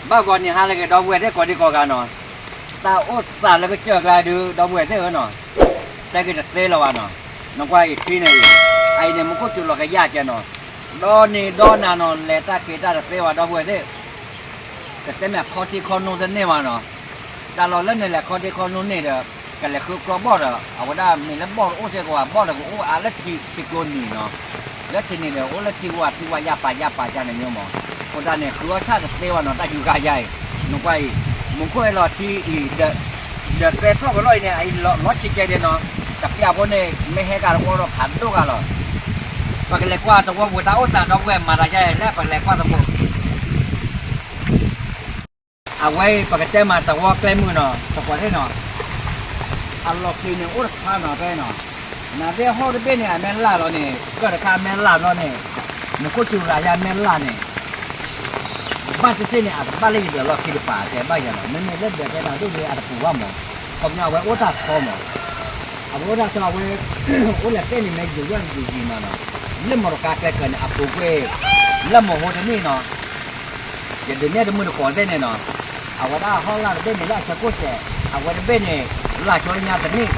ဘၣ်ဂီၤနံၤဟါလၢအဂ့ၤ ဒီပုၢ်ဝဲၢ်သ့ၣ်ကိးဒံကိးဂၤနီၤ, တၢ်အိၣ်သးလၢကစၢၢ်ကျါဒုး ဒီပုၢ်ဝဲၢ်သ့ၣ်ဧၢနီၤ, တဲက့ၤတသ့လၢၤဘၣ်နီၤ, နကွၢ်အံၤထံန့ၣ်အံၤ, အအံၤန့ၣ် မူခိၣ်စူၤလီၤကယၢ်ကဲနီၤ, ဒီနံၤဒီနၤနီၤ လဲၤတၢ်က့ၤတၢ်တသ့ဘၣ် ဒီပုၢ်ဝဲၢ်သ့ၣ်, ကတဲမ့ၢ်ခီထံခီနိတန့ၢ်ဘၣ်နီၤ, တၢ်လီၢ်လၢန့ၣ်လဲၤခီထံခီနိန့ၢ်ဒီး ကလဲၤဃုကျီဘီၣ်ဒီး အဝဲဒၣ်မ့ၢ်လၢဘီၣ်တအိၣ်စ့ၢ်ကီးဘၣ် ဘီၣ်ဒီးကအိၣ်အါလၢထံကျိနံၤနီၤ, လၢထံနံၤဒီး အိၣ်လၢထံဝါထံဝါယါပာ်ယါပာ်ယါန့ၣ်မ့ၢ်မး, အဃိသတးန့ၣ် ဃုအီၣ်ဆၣ်တသ့ဘၣ်နီၤ တၢ်ယူၤဃာ်ယါအံၤ, နကွၢ်အံၤ, မူခိၣ်ဟဲလီၤထံအံၤ, ဒီးကျဲထီၣ်ကလီၢ်အံၤန့ၣ် အအံၤလီၤဆံးကဲဒဲးနီၤ, တပျၢ်ဖိန့ၣ် မ့ၢ်ဟဲကၤတဝီဒီးဖးဒိၣ်ဂၤလီၤ, ပကလဲၤကွၢ်သဝီပူၤတၢ်အိၣ်သး ဒီပုၢ်ဝဲၢ်မၤတၢ်ယါအံၤလၢပကလဲၤကွၢ်သဝီ အဝဲအံၤ ပကတဲမးသဝီကျဲမုၢ်နီၤ သကိးသ့ၣ်နီၤ, အလီၤပျံၤန့ၣ်အိၣ်တခါနီၤ ဖဲနီၤ, နသ့ၣ်ဟီၣ်တဘ့ၣ်န့ၣ် အမ့ၢ်လၢ်လီၤန့ၣ် ကၢၢ်တခါအမ့ၢ်လၢ်ဘျီန့ၣ်, မူခိၣ်စူၤရၤယါမ့ၢ်လၢ်န့ၣ်, ဘၣ်တသ့ၣ်န့ၣ် အကဘၣ်လၢယဒၢးလီၢ်ခံတပၤ တဲဘၣ်ယၤနီၤ, မ့မ့ၢ်လၢဒၢးတဲတၢ်ဒိၣ်ဒုး အတပူၤဘၣ်မး, ခီပညီအဝဲအိၣ်တၢ်ထီမး, အဝဲအိၣ်တၢ်ထီ အဝဲ အိၣ်လဲၤတဲန့ၣ် မ့ၢ်ယိၤယီၣ်ယိၤယံၤမးနီၤ, လၢမီၢ်တကါကျဲကၢၤန့ၣ် အပူၤကွံာ် လၢမီၢ်ဟိတနံၣ်နီၤ ယဒုးနဲၣ်တမုၢ်တကိးသ့ၣ်န့ၣ်နီၤ, အဝဲဒၣ်ဟီၣ်လာ်တဘ့ၣ်န့ၣ်လၢအဆၢကိၣ်စဲး, အဝဲတဘ့ၣ်န့ၣ် လၢကၠီလၢညါတနံၣ်,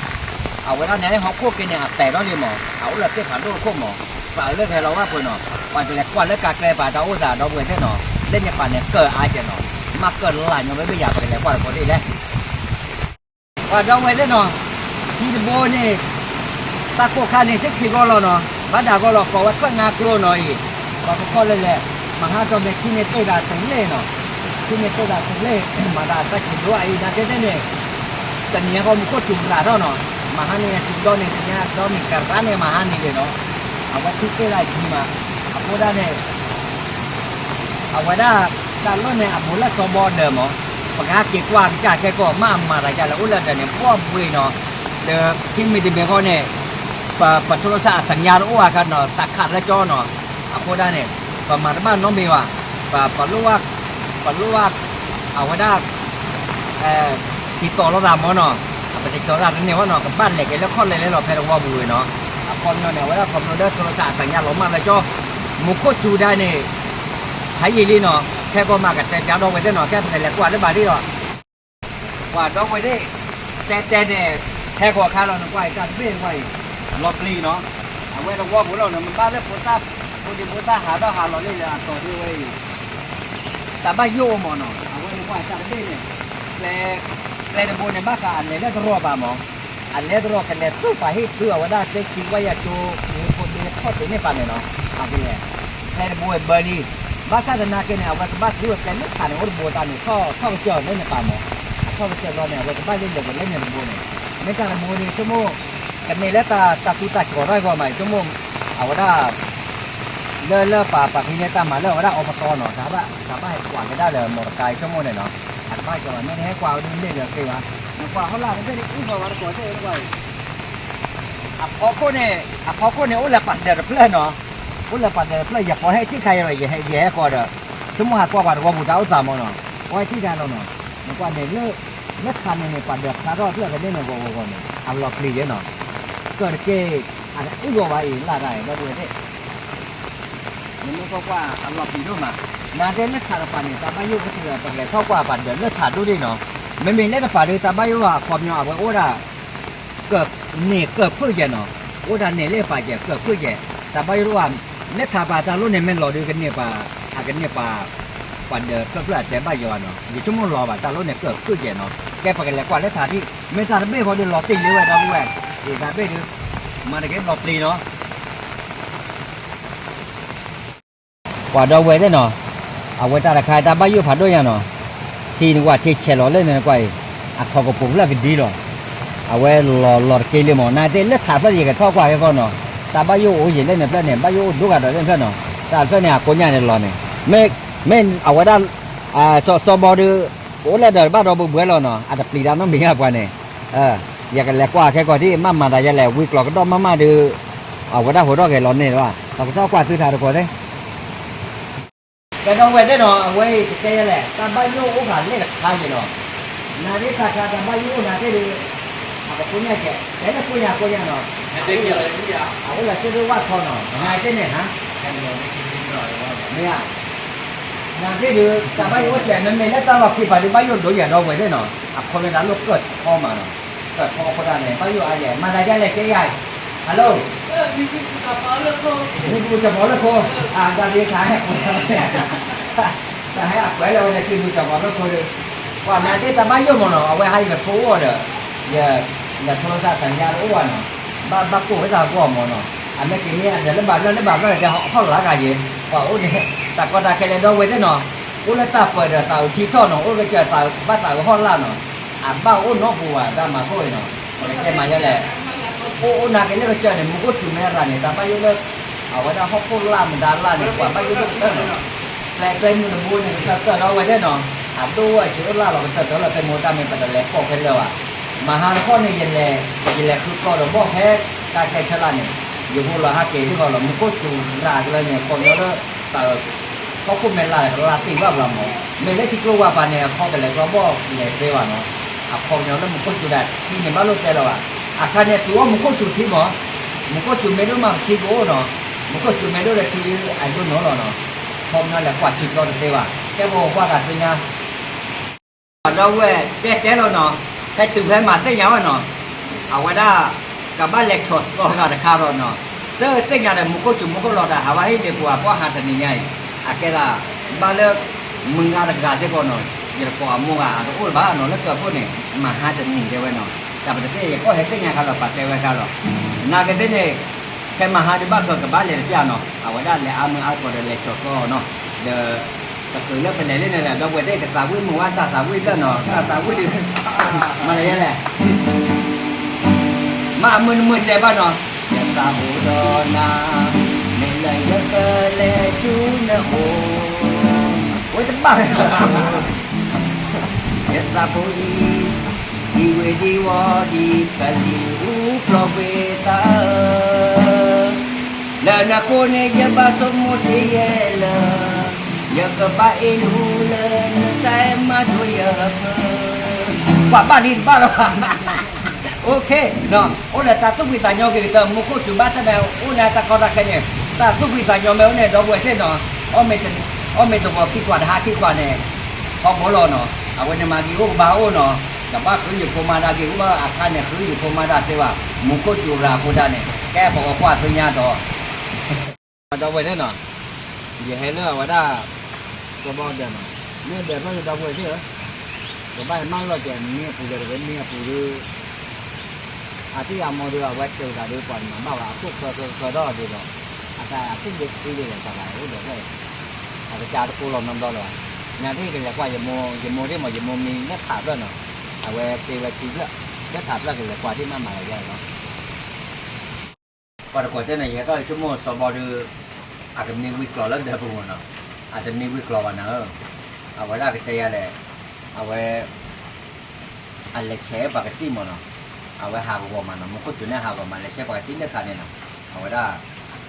အဝဲဒၣ်န့ၣ် ဟီၣ်ခိၣ်က့ၤန့ၣ် အပဲာ်ထီၣ်လံမး, အအိၣ်လၢသ့ၣ်ဖးဒိၣ်ခိၣ်မး, ပှၤအၢလၢကဟဲလီၤဝဲပှဲၤနီၤ, ပှၤကလဲၤကွၢ်လၢကါကျဲပၤတၢ်အိၣ်သး ဒီပုၢ်ဝဲၢ်သ့ၣ်နီၤ, လၢညါပၤန့ၣ်ကၢၢ်အါကဲနီၤ, မ့ၢ်ကၢၢ်လၢ်ညီဘ့ၣ်ဘ့ၣ်ယၤ ပကလဲၤကွၢ်တကိးဒ်လဲၣ် ပှၤဒီပုၢ်ဝဲၢ်သ့ၣ်နီၤ, ထံတဘိန့ၣ်, တၢ်ကိၢ်ခါန့ၣ် ဆံးဆံးဂီၢ်လီၤနီၤ, ဘၣ်ဒၣ်ဂီၢ်လီၤ ကိးဝဲခွဲးငါကျိနီၤအံၤ, ပှၤကခီၣ်လဲၣ်လဲၣ်, မဟါကီမ့ၢ်ထံန့ၣ်တ့ၢ်ဒၣ်တလ့ၣ်နီၤ, ထံန့ၣ်တ့ၢ်ဒၣ်တလ့ၣ်, မၤဒၣ်တၢ်စံးဒိအအံၤ နာ်က့သ့ၣ်န့ၣ်, တနံၤအံၤဃီမူခိၣ်စူၤရၤထီၣ်နီၤ, မဟါန့ၣ်စူၤဒီန့ၣ် တနံၤဒီနံၤကရၢန့ၣ် မဟါန့ၣ်လံနီၤ, အဝဲထံတ့ၢ်ဒၣ်ယံၤမး, အဃိဒၣ်န့ၣ် အဝဲဒၣ် တၢ်လီၢ်န့ၣ် အဘူးလၢစီၤဘီဒၢးမး, ပကဟဲက့ၤကွၢ်ကစၢ်ခဲကီၢ် မ့ၢ်အမၤတၢ်ယါလဲၣ် အိၣ်လၢဒၢးန့ၣ် ဘီၣ်ဘှံးနီၤ, ဒီးခံမံၤတမံၤဃီန့ၣ်, ပ ပထိရစၢ်အသညါတအိၣ်အခါနီၤ တၢ်ခးလၢကၠီနီၤ, အဃိဒၣ်န့ၣ် ပမၤတဘၣ်နီတမံၤဘၣ်, ပ ပလိၣ်ဘၣ်, ပလိၣ်ဘၣ်, အဝဲဒၣ် တံၤတီၤလိာ်သးမးနီၤ, ပတံၤတီၤသးတန့ၢ်ဘၣ်နီၤ ကဘၣ်လဲၤက့ၤလၢခီၣ်လဲၣ်လဲၣ်လီၤ ဖဲတဝီပူၤဝဲနီၤ, အခီပညီန့ၣ် အဝဲဒၣ်ခီဖျိလၢထိရစၢ်အသညါလီၤမၢ်လၢကၠီ, မူခိၣ်စူၤဒၣ်န့ၣ်, ဖးယံာ်လံနီၤ ခဲကီၢ်မ့ၢ်ကတဲပျါဒီပုၢ်ဝဲၢ်သ့ၣ်နီၤ ခဲပတဲလဲၤကွၢ်လၢဘၣ်ဒ်ဒီး ပှၤဒီပုၢ်ဝဲၢ်သ့ၣ်, တဲတဲန့ၣ်, ထဲကီၢ်ခါလီၤ နကွၢ်အံၤတၢ်တဘ့ၣ်နကွၢ်အံၤ, လီၤပျံၤနီၤ, အဝဲတဝီပူၤလီၤနီၤ မ့ၢ်ဘၣ်လၢဖိသၣ်, ဖိဒံဖိသၣ်ဟးထီၣ်ဟးလီၤလံလၢအတီၤဒ်ဝဲအံၤ တၢ်ဘၣ်ယိၣ်အိၣ်မးနီၤ အဝဲနကွၢ်တၢ်တဘ့ၣ်န့ၣ်, ကျဲ, ကျဲတဘိန့ၣ် ဘၣ်ဃးအလဲၤလၢတရီၢ်ဘၣ်မး, အလဲၤတရီၢ်ကလဲၤသုးပာ်ဟ့ၣ်သုးအဝဲဒၣ်သ့ၣ်ခံဝဲယၤကၠိ, မူခိၣ်ဒ့ထီၣ်တ့ၢ်န့ၢ်ပာ်န့ၣ်နီၤ, အကလဲၤ, ကျဲတဘိဝဲဘၢလံ, ဘၣ်ဆၣ်သနာ်က့န့ၣ် အဝဲကဘၣ်သုးဝဲကျဲလၢထးန့ၣ် အိၣ်တဘိတၢ်န့ၣ် ထီၣ်ထီၣ်ကစၢၢ်လၢန့ၣ်ပာ်မး, အထီၣ်ကစၢၢ်ဘျီန့ၣ် အဝဲကဘၣ်လၢလဲၤဝဲလၢန့ၣ်တဘိန့ၣ်, မ့ၢ်တၢ်တဘိန့ၣ် ဆိကမိၣ်, ကန့ၢ်လၢတၢ်သူတၢ်ကီၤထီၣ်အဂီၢ်မး ဆိကမိၣ်, အဝဲဒၣ် လၢလၢပှၤပှၤဖံန့ၣ်တၢ်မၤလၢအဝဲဒၣ်အီပတီနီၤ တၢ်ဘၣ်တၢ်ဘၣ်ဟဲကွၢ်ကဒါလၢမီၢ်တကါအံၤဆိကမိၣ်န့ၣ်နီၤ, အတဘၣ်ကီၤဘၣ် မ့ၢ်တဟဲကွၢ်ဝဲဒၣ်န့ၣ်လၢသ့ဘၣ်, နကွၢ်ဟီၣ်လာ်တဘ့ၣ်န့ၣ်အူၣ်ဃီဝဲတကိးသ့ၣ်တကွၢ်အံၤ, အဖီခိၣ်န့ၣ် အဖီခိၣ်န့ၣ် အိၣ်လၢပာ်ဒၢးတဖျၢၣ်နီၤ, အိၣ်လၢပာ်ဒၢးတဖျၢၣ် ယပီၤဟဲထံၣ်ခါယၤဒီး ယဟဲဃီဒီး, ဆိကမိၣ်ဟးကွၢ်ပှၤတဝီပူၤတၢ်အိၣ်သးမးနီၤ, ပီၤဟဲထံၣ်ခါလီၤနီၤ, နကွၢ်န့ၣ်လၢ လၢထးန့ၣ်န့ၣ် ပှၤဒၢးဖျါထီၣ်ဖျၢၣ်ကန့ၣ်န့ၣ်ဂီၤဂီၤဂီၤန့ၣ် အလီၤပျံၤယဲနီၤ, ကၢၢ်တက့ၢ်, အကအုၣ်ဂီၤဝဲအံၤလၢ်တၢ်ဒီပုၢ်ဝဲၢ်သ့ၣ်, နမ့ၢ်ကွၢ်ကွၢ်အလီၤပျံၤဒိၣ်မး, နတဲလၢထးတပၤန့ၣ် တၢ်ဘၣ်ယိၣ်ကတၢၢ် ပကလဲၤထီၣ်ကွၢ်ပှၤဒၢးလၢထးဒိၣ်ဒံးနီၤ, မ့မ့ၢ်လၢတပၤဒီး တၢ်ဘၣ်ယိၣ်အခီပညီအဝဲအိၣ်ဒၣ် ကၢၢ်န့ၣ်ကၢၢ်ဖုၣ်ယဲနီၤ, အိၣ်ဒၣ်န့ၣ်လၢပာ်ယဲကၢၢ်ဖုၣ်ယဲ, တၢ်ဘၣ်ယိၣ်တအိၣ်ဘၣ်, လၢထးပၤတၢ်လီၢ်န့ၣ်မ့ၢ်လီၤဒုးကန့ၢ်ပှၤ, အကန့ၢ်ပှၤ, ပှၤဒၢးဖျၢၣ်ဖျၢၣ်အတဲဘၣ်ယဲဘၣ်နီၤ, ယဆိကမိၣ်လီၤဘၣ် တၢ်လီၢ်န့ၣ်ကၢၢ်ဖုၣ်ယဲနီၤ, ကဲပကလဲၤကွၢ်လၢထးဒံး, မ့ၢ်တၢ်တဘ့ၣ်ဃီဒုးလီၤတံၢ်လံဝဲဒီပုၢ်ဝဲၢ်, အံၤတၢ်ဘ့ၣ်ဒုး, မၤတက့ၢ်လီၤပျံၤနီၤ ပှၤဒီပုၢ်ဝဲၢ်သ့ၣ်နီၤ, အဝဲတၢ်တခါတၢ်ဘၣ်ယိၣ်ဖးဒိၣ်ညါနီၤ, ထံနကွၢ်ထံဆဲးလီၤလၢန့ၣ်နကွၢ်အံၤ, အခီၣ်ကပူၤဖျၢၣ်ကဒံလီၤ, အဝဲလီၤလီၤတက့ၢ်လံမး နသ့ၣ်လၢထးဖျၢၣ်ယကထီၣ်ကွၢ်ကဲကီနီၤ, တၢ်ဘၣ်ယိၣ်အိၣ်ယံာ်လၢန့ၣ်ဖျၢၣ်န့ၣ် ဘၣ်ယိၣ်အိၣ်ဒိၣ်ဂၤဒီးလၢန့ၣ်ဖျၢၣ်နီၤ, တၢ်ဖျၢၣ်န့ၣ်အကိးညါန့ၣ်လီၤန့ၣ်, မ့ၢ်, မ့ၢ်အဝဲဒၣ်, စီၤစီၤဘီဒုး, ပအိၣ်လၢဒီးဘၣ်ဒီဘုဘှဲလီၤနီၤ အတပျံၤတၢ်နီတမံၤဘၣ်ပှၤန့ၣ် ယကလဲၤကွၢ်ခဲကီၢ်ဒ် မ့ၢ်မၤတၢ်ယဲလဲၣ် ဝံၤကျိၤကဒီးမးမးဒုး, အဝဲဒၣ်ဟိးထီၣ်ဂဲၤလီၤန့ၣ်လီၤ, ပကထီၣ်ကွၢ်သုထးတကိးသ့ၣ်, ကဲဒီပုၢ်ဝဲၢ်သ့ၣ်နီၤ အဝဲအံၤကတဲယဲလဲၣ် တၢ်ဘၣ်ယိၣ်အိၣ်ဃာ်လဲၣ်တခါယဲနီၤ, နၤဒ်တၢ်ခါတၢ်ဘၣ်ယိၣ်အိၣ်နၤသ့ၣ်ဒုး, အကကိးညါကဲ, တဲလၢကိးညါကိးညါနီၤ, အအိၣ်လၢသ့ၣ်ဒိၣ်ဝၣ်ခီနီၤ နၤသ့ၣ်န့ၣ်ဟါ, မ့ၢ်ဧါ နသ့ၣ်ဒုး တၢ်ဘၣ်ယိၣ်အိၣ်စဲး မ့မ့ၢ်လၢတၢ်လီၢ်ခံဖးဒုး ဘၣ်ယိၣ်ဒိၣ်ယၤဒီးဝဲသ့ၣ်နီၤ, အခီပညီတၢ်လိၣ်ကၢၢ်ထီမးနီၤ, ကၢၢ်ထီအဃိဒၣ်န့ၣ် ဘၣ်ယိၣ်အါယဲၢ် မၤသးဒ်လဲၣ်ကဲယၤ, hello, မ့ၢ်ဘူကၠီၤပီၤလၢခိ, အတၢ်ဒ်တၢ်ဟဲ တၢ်ဟဲအကွဲးလၢဝဲန့ၣ် က့ၤဘူကၠီၤပီၤလၢခိဒီး, ပှၤနသ့ၣ်တၢ်ဘၣ်ယိၣ်မးနီၤ အဝဲဟးယဖိအိၣ်ဒီး, ယ, ယဖိသၣ်သးညါတအိၣ်ဘၣ်နီၤ, ဘၣ်ဘၣ်ကိၣ်ဝဲသးဂီၢ်မးနီၤ, အမ့ၢ်က့ၤန့ၢ်အဒၢးလၢဘၣ်ဘျီလၢဘၣ်ဘျီန့ၣ် တဲဟီၣ်လၢကယဲၢ်, ပှၤအိၣ်န့ၣ်, တၢ်ကီတၢ်ခဲလၢဒီဝဲသ့ၣ်နီၤ, အိၣ်လၢတၢ်ပၢၢ်ဒီးတၢ်အိၣ်ထံထီၣ်နီၤ, အိၣ်ကစၢၢ်ဘၣ်တၢ်အုးဟီၣ်လာ်နီၤ, အဘၣ်အိၣ်နီတပူၤဘၣ် တၢ်မၤခိၣ်အံၤနီၤ, ပကတဲမၤယဲလဲၣ်, အိၣ်အိၣ်နာ်က့ၤလၢကစၢၢ်န့ၣ် မူခိၣ်စူၤမဲရၤန့ၣ် တၢ်ဘၣ်ယိၣ်လၢ, အဝဲဒၣ်ဟီၣ်ခိၣ်လာ်မတၤလာ်န့ၣ် ပှၤဘၣ်ယိၣ်လၢကတၢၢ်နီၤ, ကျဲကျဲမုၢ်တဘိန့ၣ် ကတၢၢ်တၢၢ်ဒီဝဲသ့ၣ်နီၤ, အဒိၣ်ဝဲဆံးအိၣ်လာ်လီၤ ကတၢၢ်တၢၢ်လီၤ တဲမိၢ်တၢ်မ့ၢ်ပတလဲၤပိာ်ဖဲလၢၤဘၣ်, မဟါတခီန့ၣ် ယလဲၤဃုကျီဒီးဘီၣ်ဖဲ, တၢ်ခဲဆၢလၢ်န့ၣ်, ယဟိလီၤဟးက့ၤဒ်ဃီလီၤ မူခိၣ်စူၤရၤကလၢန့ၣ် ခီပညီလၢ, တၢ်, ဟီၣ်ခိၣ်မဲာ်လၢ်ကလါတံၢ်ဘၣ်ဘၣ်မး, မ့ၢ်လၢထံကျိဝါပၤန့ၣ် အခီကလဲၤကျီဘီၣ်လဲၤသ့ဘၣ်နီၤ, အခီပညီလၢမူခိၣ်စူၤဒၣ်ထံန့ၣ် ဘၣ်လိၣ်တဲလီၤဘၣ်, အခါန့ၣ် တုၤအီၣ်မူခိၣ်စူၤထံမး, မူခိၣ်စူၤမ့ၢ်ဒိၣ်မးထံကအိၣ်နီၤ, မူခိၣ်စူၤမ့ၢ်ဒိၣ်ဒီးထံဒုးအဒိၣ်နီၤလီၤနီၤ, ခီပညီလဲၤကွၢ်ထံကျီတသ့ဘၣ်, ကဲပဝဲကွၢ်တၢ်သ့ၣ်ညါ ဒီပုၢ်ဝဲၢ်တဲတဲလီၤနီၤ, ဖဲတုၤဖဲမၤသ့ၣ်ညါဝဲနီၤ, အဝဲဒၣ်, ကဘၣ်လဲၤဆီၣ်သီဂၤတခါဒီးနီၤ, သ့ၣ်သ့ၣ်ညါဒီး မူခိၣ်စူၤမူခိၣ်လီၤတၢ် ဟးဘၣ်ဟ့ၣ်လ့ၤပှၤပှၢ်ဟးတနံၤညါအံၤ, အကဲဒၣ်, ဘၣ်လၢ, မုၢ်ဂၤတဂၤစ့ၢ်ကီးနီၤ, ယတကိးအမိၢ်ဂၤအတအိၣ်ဘၣ်နီၤ လၢကၢၢ်ခိၣ်န့ၣ် မၤဟါတနံၤတဲဝဲနီၤ, တၢ်ပတသ့ၣ်ညါ ယကီၢ်ဟဲသ့ၣ်ညါခါလီၤ ပာ်တဲဝဲခါလီၤ, နာ်က့ၤသ့ၣ်န့ၣ်, ဖဲမၤဟါဒုးဘၣ်ဃးကဘၣ်လဲၤတပျၢ်နီၤ အဝဲဒၣ်လဲၤအါမုၢ်အါကီၢ်ဒီးလဲၤဆီၣ်သီနီၤ, ဒီး, ကဃုာ်လၢပလဲၤလၢန့ၣ်ဒီး ဒီပုၢ်ဝဲၢ်သ့ၣ်ကသးဝံၣ်မုာ်ဝဲတၢ်သးဝံၣ်ဘျၢၣ်နီၤ တၢ်သးဝံၣ်ဒုး, မၤလၢယဲလဲၣ်, မ့ၢ်အမုၢ်နမုၢ်တဲဘၣ်နီၤ, ယသးအိၣ်ဒီးနၤ, မ့ၢ်လၢယကလဲၤဆူနအိၣ်, ဝဲတဘၣ် ယသးဖိအံၤ, ဒံဝ့ၤဒံဝီၤဒံကလံၤဟူဖျိးကွံာ်သးဧၢ, လၢနဃိန့ၣ်ယဘၣ်ဆိကမိၣ်တ့ၢ်ယဲလၢ, ယကဘၣ်အ့ၣ်လူလၢနတၢ်အဲၣ်မၤဒိၣ်ယၤပၢ, ပှၤဘၣ်လံတဘၣ်လီၤ အိၣ်လၢတၢ်သူၣ်ဖှံသးညီက့ၤကတၢၢ် မူခိၣ်စူၤဘၣ်တၢ်န့ၣ် အိၣ်န့ၣ်တၢ်ကီတၢ်ခဲန့ၣ်, တၢ်သူၣ်ဖှံသးညီမ့ၢ်အိၣ်န့ၣ် ဒီပုၢ်ဝဲၢ်သ့ၣ်နီၤ, အီၣ်မ့ၢ်တဂီၤခံကွၢ်တဟါခံကွၢ်န့ၣ်, ထီဘိလီၤနီၤ, အဝဲန့ၣ်မၤဂ့ၤအိၣ်ကဘၣ်အိၣ်နီၤ, ကဘၣ်ဃုယဖိမါဒၣ်ဂ့ၤအိၣ်ဘၣ်အခါန့ၣ် ဃုယဖိမါဒၣ်သ့ဘၣ်, မူခိၣ်စူၤရၤအဃိဒၣ်န့ၣ် ကဲပဝဲကွၢ်သ့ၣ်ညါဒီး ဒီပုၢ်ဝဲၢ်သ့ၣ်နီၤ, ယဟဲလၢအဝဲဒၣ်, စီၤဘီဒၢးနီၤ, မ့ၢ်ဒၢးဖျၢၣ်ဒီပုၢ်ဝဲၢ်သ့ၣ်ဧၢ, ကဘၣ်ဟဲမၢလီၤကဲၤ မ့ၢ်အပူၤဒီးတဝဲမ့ၢ်အပူၤဒီး, အသံၣ်အမိၢ်ဒီးအဝဲတၢၤသးဒီးပှၤမၤဘၣ်ဝဲ အခိၣ်ဃၢဃၢဃၢထီၣ်ဒီး, အတၢ်အသံၣ်ဒ့သံဒ့ဒီးပှၤဂၤအိၣ်ဒီးဖျၢၣ်, အကစၢ်တကိးလီၤနီတဘျီလၢၤဘၣ်, နာ်သက့ၤကလဲၤကွၢ်ယမိၢ် ယမိၢ်သ့ၣ်မး ယမိၢ်မံလၢထးဖျၢၣ်နီၤ, အဝဲတ့ဝဲခံဖျၢၣ်, လၢထးဖျၢၣ်ကလဲၤကွၢ်သ့ၣ်မးမၤလီၤယဲလီၤ ပှၤတကိးတဲန့ၣ် ယဲထီၣ်ဆိကမိၣ်စီၤဘီဒီး, အကမံဝံၤကျိၤလၢဒၢးပူၤမးနီၤ, အတမံဝံၤကျိၤဘၣ်နၤဧၢ, အဝဲဒၣ်ကတဲယၤလဲၣ်, အဝဲ, အလဲၤဆဲးပှၤကသံၣ်မးနီၤ, အဝဲဟးဂီၤမးနီၤ မူခိၣ်စူၤန့ၣ်ဟးဂီၤမး လဲၤဆဲးပှၤကသံၣ်လၢခါန့ၣ်နီၤ, အဝဲဒၣ်,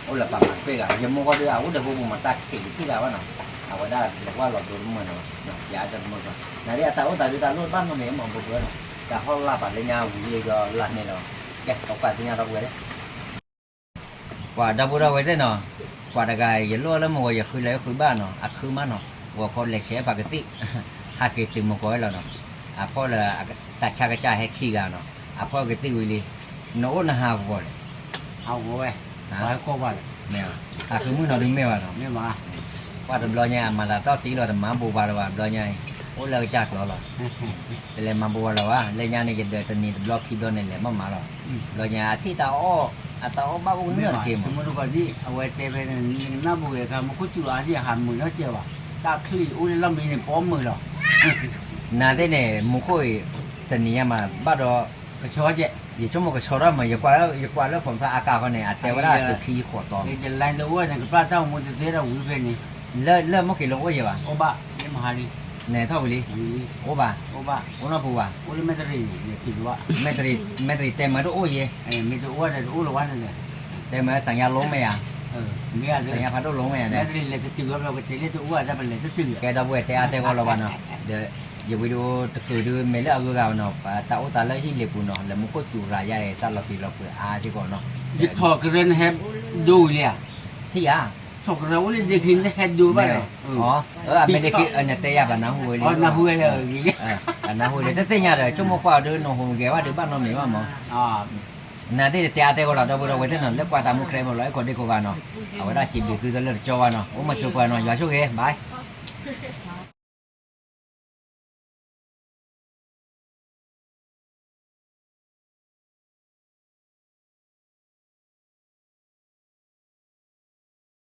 အိၣ်လၢပှၤမၤတပ့ၢ်ဂၤ ယမိၢ်ဃီဒီးအအိၣ်ဒီးပူၤမး တၢ်ခံးယထံၣ်ဂၤဘၣ်နီၤ, အဝဲဒၣ်လဲၤကွၢ်လီၤဒိတမုာ်န့ၣ်ဘၣ်, ယတမုာ်ဘၣ်, နၤဒ်အတၢ်အိၣ်သးဒုးတၢ်လိၣ်ဘၣ်နီတမံၤမး ဘိဘိနီၤ, တၢ်ဟီၣ်လာ်ပာ်လၢညါဝံၤလံဒီးလၢန့ၣ်လီၤ, ကဲ ပကွၢ်သ့ၣ်ညါဒီပုၢ်ဝဲၢ် ပှၤဒီပုၢ်ဒီဝဲၢ်သ့ၣ်နီၤ, ပှၤတဂၤယလိၣ်လၢမုၢ်ဂီၤယဃုလဲၤဃုဘၣ်နီၤ အခုမးနီၤ, ဂီၤခီလဲၤဆဲးပှၤကသံၣ်, ဟးက့ၤတုၤမုၢ်ဂီၤဝဲလီၤနီၤ, အဖီၣ်လၢ, တၢ်ဆါကစၢ်ဟဲခံဂၤနီၤ, အဖီၣ်ကသံၣ်ဝံၤလံ, နအိၣ်နဟးဂီၤလဲၣ်, ဟးဂီၤဝဲ, ဟးဂီၤဝဲ, မ့ၢ်, အခုမုၢ်နီၤဒုးမ့ၢ်ဘၣ်နီၤ, မ့ၢ်ဘၣ်, ပှၤတဘျီညါအမၤသးတီၢ်သံလီၤ တမၤဘိးဘၣ်လၢၤဘၣ် ဘျီညါအံၤ, အိၣ်လၢကစၢ်ကျီလီၤ တလဲၤမၤဘိးဘၣ်လၢၤဘၣ် လၢညါန့ၣ် ယဒၢးတနံၤတဘျီခံဘျီန့ၣ် လဲၤမးမးလီၤ, ဘျီညါအထံၣ်တၢ်အီၣ်, အတၢ်အီၣ်ဘၣ်အိၣ်ကနၢၢ်တက့ၢ်မး, မုၢ်တကီၢ်ဒ် အဝဲတဲဖဲန့ၣ် နကနၢ်ပူၤဝဲအခါ မူခိၣ်စူၤအါဒ်အဟးမုာ်နီတစဲးဘၣ်, တၢ်ချံၣ်အိၣ်လၢလီၢ်မံန့ၣ် ပီမုာ်လီၤ, နၤသ့ၣ်န့ၣ် မူခိၣ်တနံၤညါမး ဘၣ်ဒီး, ကဆီကဲး, ယဆိကမိၣ်ကဆီထီၣ်မး ယကွၢ်လၢ ယကွၢ်လၢ phone ဖးအကါဃီန့ၣ် အတဲဝဲဒၣ်တုၤခံယဃိးတီၤ, ယလၢတအိၣ်န့ၣ် ကပျၢ်တၢ်အိၣ်မူတသ့ဒီးဝံၤဖဲန့ၣ်, လၢမုၢ်က့ၤလၢအိၣ်ယဲဘၣ်, အိၣ်ဘၣ်, မ့ၢ်မဟါလံ, နဲထီၣ်ဝံၤလံ, အိၣ်ဘၣ်, အိၣ်ဘၣ်, အိၣ်နီတပူၤဘၣ်, အိၣ်လၢမဲၣ်တရံးန့ၣ်, မဲၣ်တရံးတဲမၢတအိၣ်ယဲ, မ့ၢ်တအိၣ်ဒီးတအိၣ်လၢၤဘၣ်န့ၣ်လဲၣ်, တဲမၢစၢ်ညါလီၤမ့ၢ်ဧါ, မ့ၢ်ဧါ, စၢ်ညါဖးဒိၣ်လီၤမ့ၢ်ဧါ, မဲၣ်တရံးလဲၤတတုၤဘၣ်ဘျီ ကတဲလၢတအိၣ်ဧါ တၢ်ပလဲၤတတုၤ, ကဲဒီပုၢ်ဝဲၢ်တဲအါတဲဂီၢ်လီၤဘၣ်နီၤ, ဒီး, ယဝံၤဒီးတကုာ်ဒုး မ့ၢ်လၢအဂုၤအဂၤနီၤ ပတၢ်အိၣ်သးလၢဟံၣ်လ့ၤပူၤနီၤ လၢမူခိၣ်စူၤရၤယါအံၤ တၢ်လီၤတံၢ်လီၤပှဲၤအါစ့ၢ်ကီးနီၤ, ယဖီၣ်ကရၢနဟဲဒိဝံၤလံဧါ, ထံၣ်ဧါ ထီၣ်ကရၢအိၣ်လၢဒ့ခံန့ၣ်ဟဲဒိဘၣ်ဒီး, အမဲာ်ဒ့ခံ နတဲယၤပနၢ်ဟူဝဲလံ, ပနၢ်ဟူဝဲလံ, ပနၢ်ဟူလံ တသ့ၣ်ညါဒီး ဆိကမိၣ်ကွၢ်အီၤဒုး နဟူးဂဲၤဘၣ်ဒုးဘၣ်နီတမံၤဘၣ်မး, နသ့ၣ်တတဲအါတဲဂီၢ်လီၤ ဒီပုၢ်ဒီဝဲၢ်သ့ၣ်နီၤ လၢကွၢ်တၢ်မူခရံာ်မးလီၤ အဲၣ်ခိၣ်ဒ့ခိၣ်ဂၤနီၤ, အဝဲဒၣ်စံးဘျုးသုလၢတကၠီဘၣ်နီၤ အိၣ်မၤစၢၤပှၤနီၤ ယွၤဆိၣ်ဂ့ၤ bye.